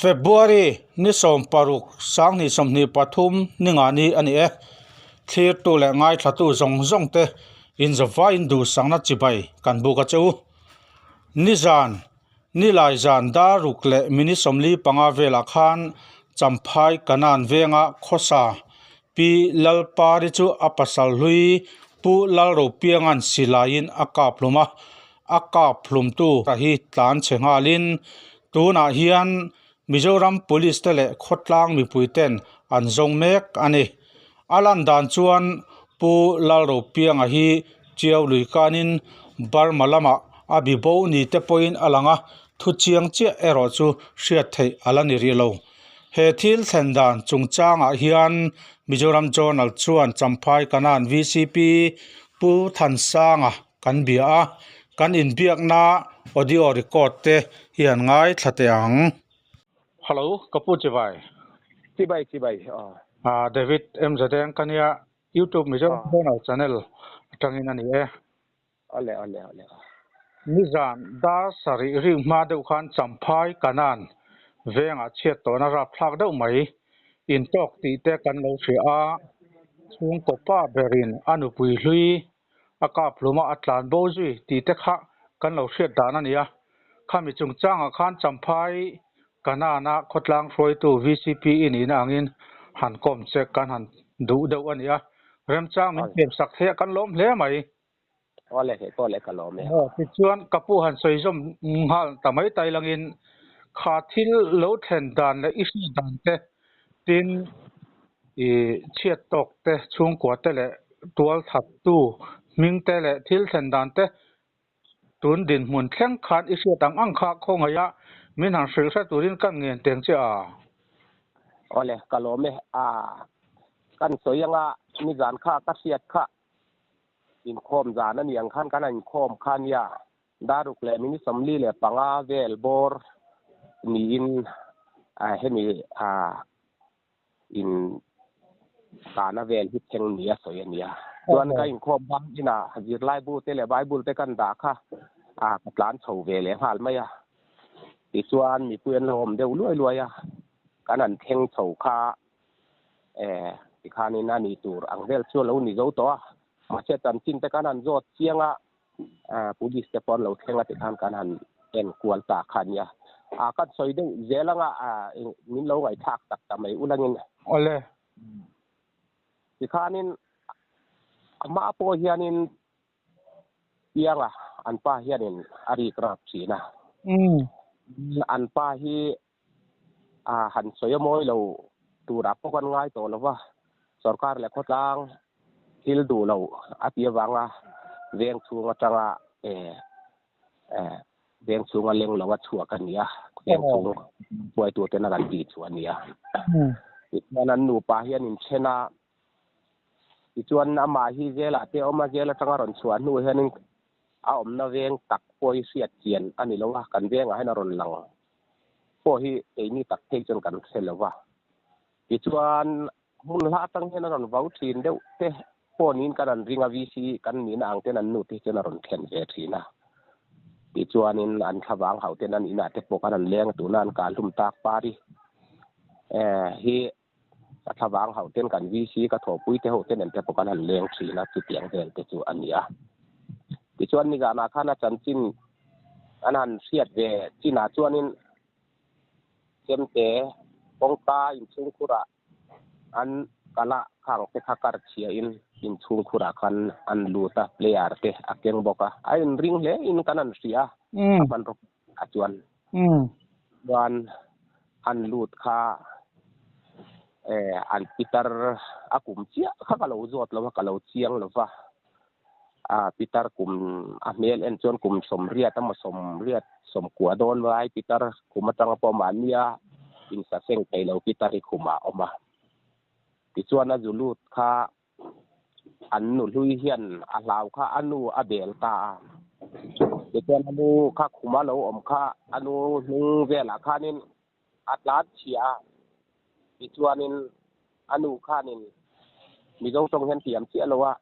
February ni 16 2023 ni nga ni a ni e. Thlirtu leh ngaithlatu zawng zawng te inzawvaiin duhsakna chibai kan buk a che u. Nizan Nilai zan dar ruk leh minute 45 velah khan Champhai Kanan venga khawsa Pi Lalpari chu a pasal hlui Pu Lalropianga'n silaiin a kap hlum a, a kap hlumtu hi tlan chhe nghalin tunah hian Mizoram Police te leh khawtlang mipui ten an zawng mek a ni. A lan dan chuan Pu Lalropianga hi Chiau lui kanin Burma lamah a bi bo ni te pawhin a lang a, thu chiang chiah erawh chu hriat theih a la ni rih lo. He thil thlen dan chungchangah hian Mizoram Journal chuan Champhai Kanan vcp Pu Thansanga kan bia a, kan inbiakna audio record te hi an ngaithla teh ang. Hello, ka pu Chibai. Chibai, Chibai, aw. Ah, David MZN ka nia, YouTube Mizoram Journal channel atangin a ni e. Awle, awle, awle. Nizan dar sarih ring hma deuh khan Champhai Kanan vengah chhiat tawhna rapthlak deuh mai intawk tih te kan lo hria a, chhungkaw pa berin a nupui hlui a kap hluma a tlan bo zui tih te kha kan lo hriat dan a ni a. Khami chungchangah khan Champhai Kanana khawtlang hruaitu VCP i nihna angin han kawm che kan han duh deuh a ni a, remchang min thiamsak theih a kan lawm hle mai. Awle he pawh leh ka lawm e. Aw tichuan ka pu han sawi zawm nghal ta mai tai langin kha thil lo thlen dan leh i hriat dan te tin i chhiat tawk te chhungkua te leh tual that tu hming te leh thil thlen dan te tun dinhmun thleng khan i hriat ang ang kha khawngaih a min han hrilh hre turin kan ngen teng che a. Awle ka lawm e a kan sawi anga nizan kha ka hriat kha Inkhawm zan a nih ang khan kan inkhawm kha nia, daruk leh minute 45 vel bawr niin hemi in kana vel hi thleng nia sawi a nia. Chuan ka inkhawm bang inah zirlaibu te leh Bible te kan dah kha ka tlan chho ve leh nghal mai a. Tichuan mipui an lo awm deuh luai luai a, kan han thleng chho kha Eh, tikhanin a ni tur ang vel chu a lo ni zo tawh a. Mahse chanchin te kan han zawt chiang a, eh, police te pawh an lo thleng a tikhan kan han en kual ta kha a nia. Ah, kan sawi deuh zel anga, ah, min lo ngaihthlak tak ta mai ulangin. Awle. Tikhanin amah pawh hianin pianga an pa hianin a rik rap thin a. An pa hi a han sawi a mawi lo turah pawh kan ngai tawh lo va, sorkar leh khawtlang thil duh lo a tih avanga veng chhung atanga eh eh veng chhunga leng lo a chhuak a ni a, veng chhung hruaitu ten a kan tih chu a ni a. Tichuan an nupa hian inthen a, tichuan amah hi zelah te a awm a, zel atanga rawn chhuah hnu hianin a awmna veng tak pawh hi hriat chian a ni lo a, kan vengah hian a rawn lang pawh hi keini tak phei chuan kan hre lo va. Tichuan hmun hla atang hian a rawn vau thin deuh te pawh niin kan han ring a, VC kan nihna ang ten an nu te hi chuan a rawn thlen ve thin a. Tichuanin an thlavang hau ten an inah te pawh kan han leng a, tuna an kah hlum tak pari hi a thlavang hauh ten kan VC ka thawhpui te ho te nen te pawh kan han leng thin a, chutiang vel te chu a ni a. Tichuan nizanah khan a chanchin an han hriat ve chinah chuanin chemte kawngka inchhungkhurah an kal a, khang te kha kar chhiahin inchhungkhurah khan an lut a, player te a keng bawk a, a inring hle in kan han hria a, a hmanraw a chuan chuan an lut kha eh an pitar a kum chiah kha ka lo zawt lo a ka lo chiang lo va a pitar kum a hmel en chuan kum 80 emaw 80 90 dawn lai pitar kum atanga pawh mahnia insaseng thei lo pitar hi khumah a awm a tichuan a zu lut kha an nu hlui hian a hlau kha a nu a bel ta a tichuan a nu kha khuma lo awm kha a nu hnung velah khanin a tlan chhia a tichuanin a nu khanin Mizo tawng hian thiam chiah lo a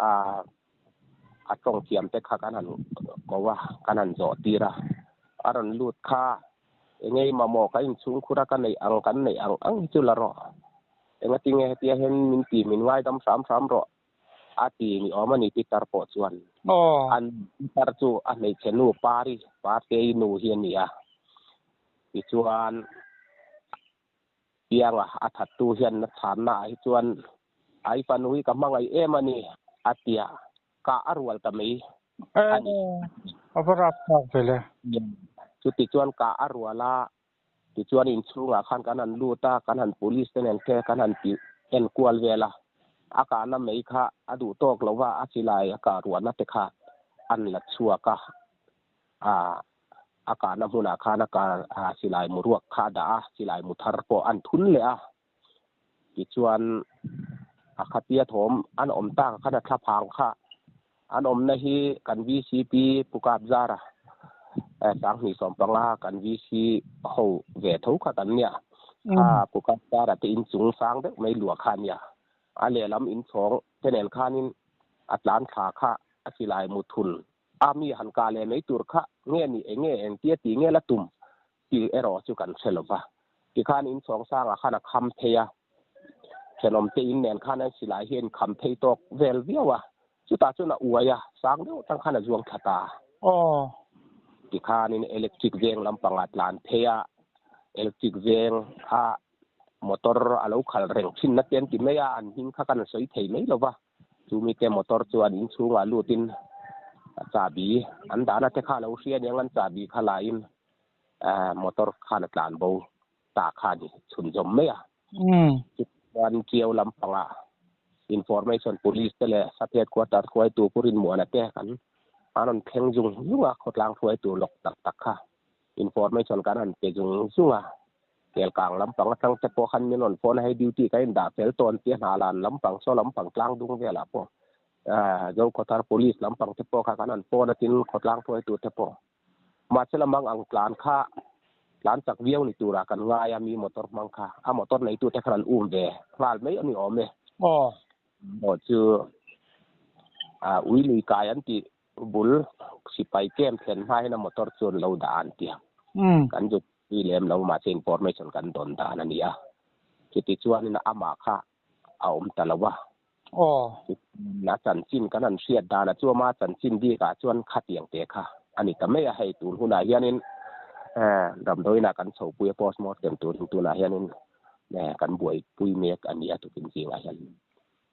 ah a tawng thiam te kha kan han ko a kan han zawh tir a a rawn lut kha. Enge i mamawh ka inchhungkhur a ka neih ang kan neih ang ang hi chu la rawh. Engatinge hetia hian min ti min ngaidam hram hram rawh a ti ni awm a ni Pitar pawh chuan. An Pitar chu a hmeichhe nu Pari, Partei nu hi a ni a. Tichuan Pianga a thattu hian na chhanna ah hi chuan ai fanu hi ka hmangaih em a ni a tia kah a rual ta mai a ni. A va rap thlak ve le. Chuti chuan kah a rual a, tichuan inchhungah khan kan han lut a, kan han police te nen te kan han ti en kual vel a, a kahna mai kha a duh tawk lo va, a silai a kah ruahna te kha an la chhuak a, a kahna hmunah khan a kar silai mu ruak kha a dah a, silai mu thar pawh an thun leh a. Tichuan a khatia thawm an awm tak khan a thla phang kha an awmna hi kan VCP Pu Kapzara 2015 kan VC ho ve tho kha kan nia. Kha Pu Kapzara te inchung sang deuh mai luah kha a nia. A lehlam inchhawng te nen khanin a tlan thla kha a silai mu thun a mi han kah leh mai tur kha nge ni enge engtia tih nge la tum tih erawh chu kan hre lo va. Tikhan inchhawng sangah khan a kham phei a, thenawmte in nen khan an silai hi a inkham phei tawk vel viau a, chutah chuan a uai a, sang deuh atang khan a zuang thla ta. Tikhanin electric veng lampangah tlan phei a, electric veng a motor a lo khal reng thin na te an ti mai a, an hming kha kan sawi thei mai lo va. Chu mite motor chuan inchhungah lutin chahbi an dahna te kha a lo hria aniang an chahbi kha lain motor khan a tlan bo ta kha a ni chhunzawm mai a. Chuan Ṭiau lampangah information police te leh sub headquarter hruaitu Pu Rinmuana te kan an rawn thleng zung zung a, khawtlang hruaitu lawk tak tak kha information kan han pe zung zung a. Kelkang lampang atang te pawh khan min rawn phone a, hei duty ka indah fel tawn tia hna lan lampang saw lampang tlang dung velah pawh Zokhawthar police lampang te pawh kha kan han phone a tin khawtlang hruaitu te pawh mahse lamang ang tlan kha tlan chak viau ni turah kan ngai a mi motor hmang kha a motor neitu te khan an um ve nghal mai a ni awm e. Aw chu ui lui kai an tih Bul sipai camp thlen hma hian a motor chu an lo dah an ti a. Kan zuk pui lem lo mahse information kan dawn dan a ni a. Chuti chuanin amah kha a awm ta lo a. A chanchin kan han hriat danah chu ama chanchin bikah chuan khatiang te kha a ni ta mai a. Hei tun hunah hianin damdawiinah kan chhopui a postmortem turin tunah hianin kan buaipui mek a ni a tukin zingah hian.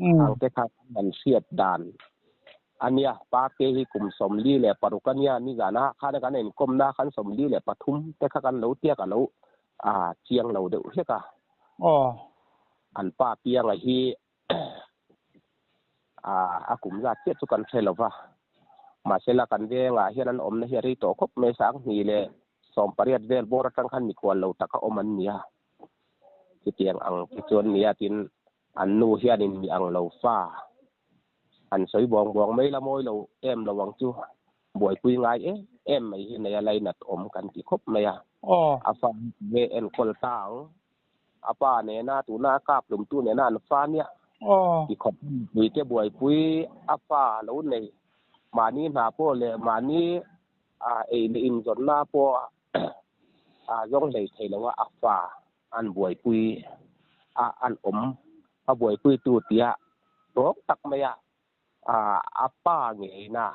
Ang te kha kan hriat dan a nia, Parte hi kum 46 a nia, nizana khan kan inkawmna khan 43 te kha kan lo tiak a lo chiang lo deuh hlek a. An pa pianga hi a kum zat chiah chu kan hre lo va, mahsela kan vengah hian an awmna hi a rei tawh khawp mai, 2018 vel bawr atang khan mikhual lo taka awm an nia, chutiang ang te chuan nia tin An nu hianin mi ang lo fa an sawi buang buang mai la mawi lo em lo ang chu buaipui ngai em em mai hi nei a lainat awm kan ti khawp mai a. A fa hi tunge enkawl ta ang? A pa nena tuna a kap hlumtu nena an fa nia ti khawp mipui te buaipui a fa lo nei mahni hna pawh leh mahni ei leh inzawnna pawh a zawng hlei thei lo a, a fa an buaipui a an awm a buaipuitu tia tawk tak mai a a pa ngeina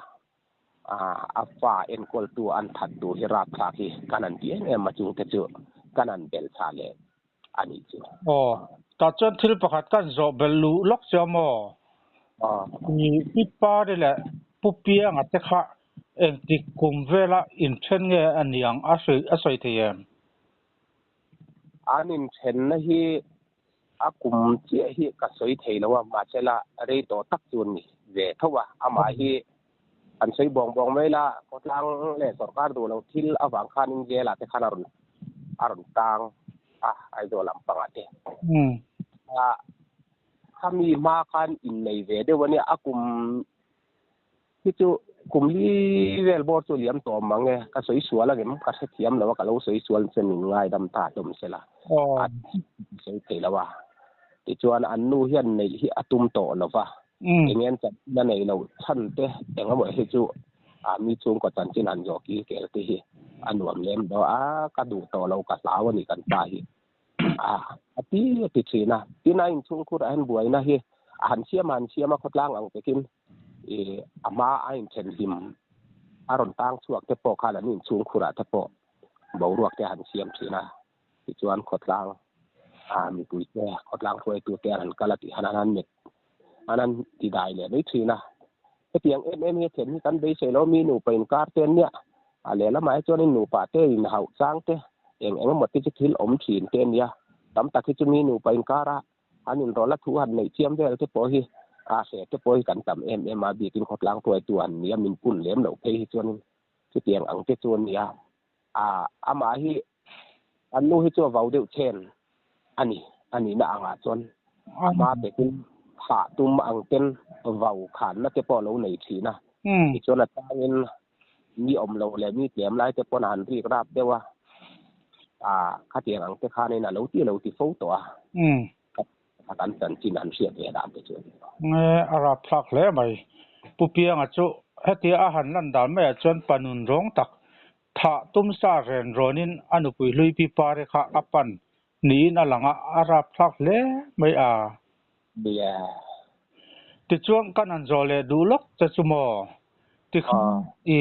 a fa enkawltu an that tur hi rapthlak hi kan han ti em em a chungte chu kan han belh chah leh a nih chu. Aw, tah chuan thil pakhat kan zawh belh luh lawk chu a maw? I Pi Pari leh Pu Pianga te kha engtik kum vela inthen nge a niang a sawi thei em? An inthenna hi a kum chiah hi ka sawi thei lo a, mahsela rei tawh tak chu a ni ve tho a. Amah hi an sawi bawng bawng mai la, khawtlang leh sorkar duh lo thil avang khanin jail ah te khan a rawn a rawn tang a, Aizawl lampangah te. Khami hma khan innei ve deuh a nia, a kum Hi chu kum li vel bawr chu liam tawh mang e, ka sawi sual angem ka hrethiam lo a, ka lo sawi sual chuan min ngaidam ta hlawm sela, a sawi thei lo a. Tichuan an nu hian neih hi a tum tawh lo va, eng en chanchin a neih loh chhan te eng emaw hi chu a mi chhungkaw chanchin han zawh kil kel te hi A nuam lem lo a, ka duh tawh lo, ka hlau a ni kan pa hi. A a ti a ti thin a. Tin a inchhungkhurah hian buaina hi a han siam a han siam a khawtlang ang takin i a hma a inthenhlim a rawn tang chhuak te pawh khan an inchhungkhurah te pawh boruak te a han siam thin a. Tichuan khawtlang a mipui te khawtlang hruaitu te an han kal a tih han an han met an han ti dai leh mai thin a. Hetiang em em hi a thlen hi kan beisei lo mi nupa inkar te an nia. A lehlamah hi chuanin nupa te inhauh chang te eng eng emaw te chu thil awm thin te a nia. Tam tak hi chu mi nupa inkara an inrawlh a thu han neih chiam vel te pawh hi a hreh te pawh hi kan tam em em a, bikin khawtlang hruaitu han nia min pun lem loh phei hi chuanin chutiang ang te chu a nia. A amah hi an nu hi chu a vau deuh chen a ni, a nihna angah chuan ama pekin thah tum ang ten vau khanna te pawh a lo nei thin a. Tichuan a tangin mi awm lo leh mi tlem lai te pawn a han rik rap deuh a, ah khatiang ang te khanin a lo ti lo ti fo tawh a, kha kan chanchin han hriat ve dan te chu a ni lo. Nge a rap thlak hle mai. Pu Pianga chu hetia a han lan dan maiah chuan pa nun rawng tak thah tum sa ren rawnin a nupui hlui pi pare kha a pan niin a lang a, a rap thlak hle mai a. Nia. Tichuan kan han zawh leh duh lawk che chu maw? Tikhan i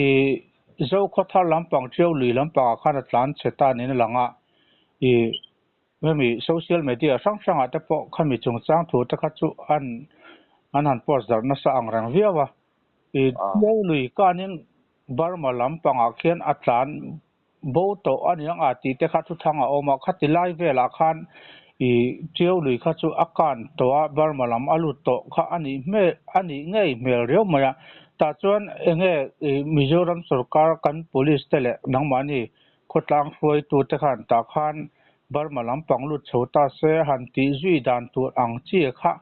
Zokhaw thar lampang Tiau lui lampangah khan a tlan chhe ta niin a lang a, i hemi social media hrang hrangah te pawh khami chungchang thu te kha chu an an han post darh nasa ang reng viau a. I Tiau lui kanin Burma lampangah khian a tlan Bo tawh a niang a tih te kha thuthang a awm a, khati lai velah khan i Tiau lui kha chu a kan tawh a, Burma lam a lut tawh kha a nih hmel a nih ngei hmel riau mai a. Tah chuan enge i Mizoram sorkar kan police te leh nangmahni khawtlang hruaitu te khan tah khan Burma lam pang lut chho ta se han tih zui dan tur ang chi kha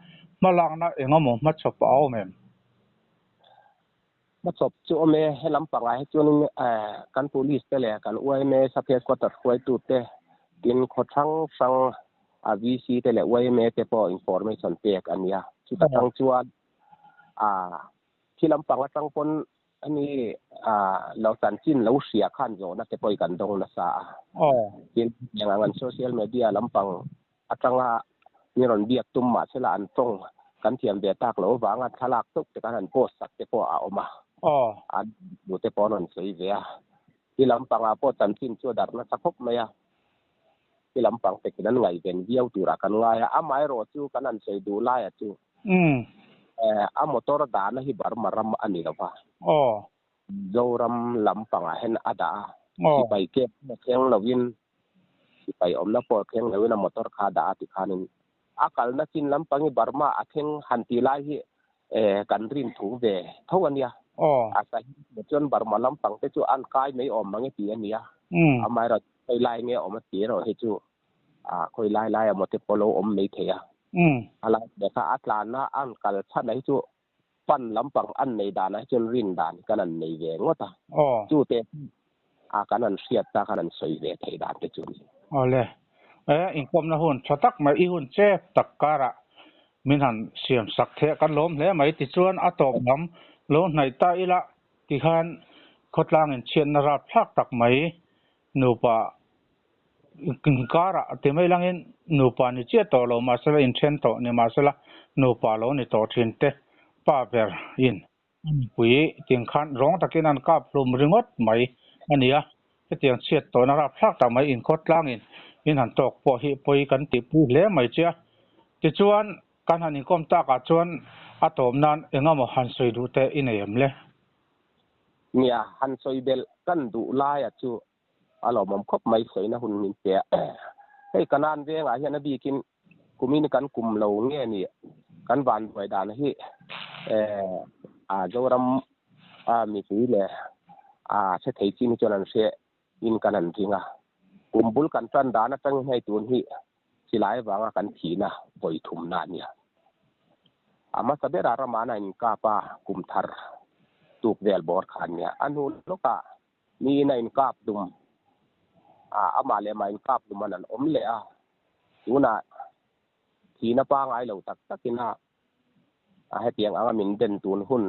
hmalakna engemaw hmachhawp a awm em? Hmachhawp chu awm e, he lampangah hi chuanin kan police te leh kan yma sub headquarter hruaitu te tin khaw hrang hrang a VC te leh yma te pawh information pek a nia. Chuta tang chuan khi lampang atang pawn ani lo chanchin lo hria khan zawhna te pawh i kan dawng nasa a. Tin, eng ang an social media lampang atanga mi rawn biak tum mahsela an tawng kan thiam ve tak loh avanga thlalak chauh te khan han post sak te pawh a awm a, an hmu te pawh an rawn sawi ve a. Ti lampangah pawh chanchin chu a darh nasa khawp mai a, ti lampang pekin an ngaihven viau turah kan ngai a, amaherawh chu kan han sawi duh laia chu a motor dahna hi Burma ram a ni lo va, Mizoram lampangah hian a dah a, sipai camp pawh thleng lovin Sipai awmna pawh thleng loin a motor kha a dah a tikhanin a kalna chin lampang hi Burma a thleng han tih lai hi kan rin thu ve tho a nia. A sahi hmuh chuan Burma lampang te chu an kai mai awm mang e tih a nia. Amaherawhchu khawi lai nge awm a tih erawh hi chu khawi lai lai emaw te pawh lo awm mai thei a. A lai te kha a tlanna an kal chhan ah hi chu pan lampang an nei danah hi chuan rin dan kan han nei ve ngawt a, chu te a kan han hriat ta khan han sawi ve thei dan te chu a ni. Awle, e inkawmna hun tha tak mai, i hun chep tak karah min han siam sak theih kan lawm hle mai tichuan a tawp lam lo hnaih ta ila tikhan khawtlang inchhiatna rapthlak tak mai nupa Inkarah ti mai langin nupa ni chiah tawh lo mahsela inthen tawh ni mahsela nupa lo ni tawh thin te pa ber in a nupui tingkhan rawng takin an kap hlum ringawt mai a ni a, hetiang chhiat tawhna rapthlak tak mai inkhawt tlangin in han tawk pawh hi pawi kan tihpui hle mai che a. Tichuan kan han inkawm takah chuan a tawp nan engemaw han sawi duh te i nei em le? Nia, han sawi belh kan duh laia chu A lawmawm khawp mai sawina hun min pe a. Hei Kanan vengah hian a bikin kumin kan kum lo nge ni kan van buai dan hi a Zoram a mipui leh a hre thei chin hi chuan an hre in kan han ring a. Kum bul kan tan dan atangin hei tun hi silai avanga kan thihna vawi thumna a nia. A hmasa berah ramana inkap a kum thar tuk vel bawr kha a nia. A hnu lawkah Miin a inkap dum a, amah leh amah inkap dum an an awm leh a, tunah thihna pangai lo tak takin a hetiang anga min den tun hun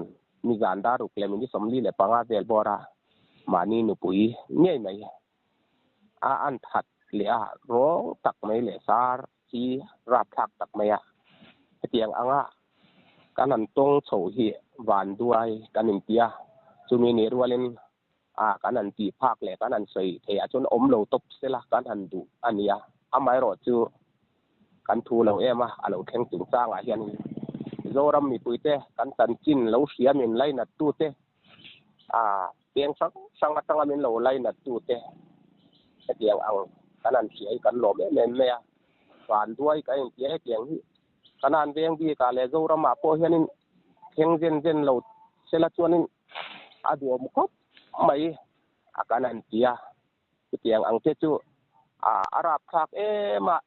nizan dar ruk leh minute 45 vel bawra mahni nupui ngei mai. A an that leh a rawng tak mai leh sar hi rapthlak tak mai a. Hetiang anga kan han tawng chho hi vanduai kan inti a, chumi nih rualin a kan han tih phak leh kan han sawi theih ah chuan awm lo tawp sela kan han duh a ni a, amaherawh chu kan thu lo em a, a lo thleng chungchangah hian Zoram mipuite kan chanchin lo hria min lainat tute a peng hrang hrang atanga min lo lainat tute hetiang ang kan han hria hi kan lawm em em mai a, vanduai kan intia hetiang hi kan han veng bik ah leh Zoramah pawh hianin thleng zen zen lo sela chuanin a duhawm khawp mai a kan han ti a, chutiang ang te chu a rapthlak em a,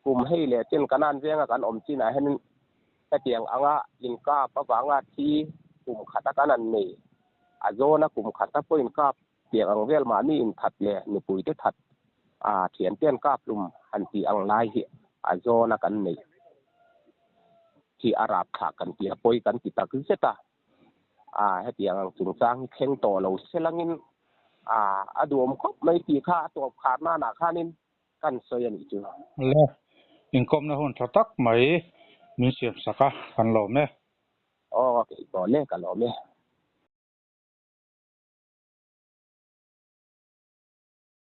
kum hei leh chen kan han venga kan awm chinah hianin hetiang anga inkap avanga thi kum khata kan han nei, a zawna kum khata pawh inkap tiang ang vel mahni inthat leh nupuite that a thiante an kap hlum han tih ang lai hi a zawna kan neih hi a rapthlak kan ti a, pawi kan ti tak zet a. A hetiang ang chungchang hi thleng tawh lo selangin a a duhawm khawp mai tih kha a tawp khar nanah khanin kan sawi a nih chu. Le, inkawmna hun tha tak mai min siam sak a, kan lawm e. Aw, kei tawh le, ka lawm e.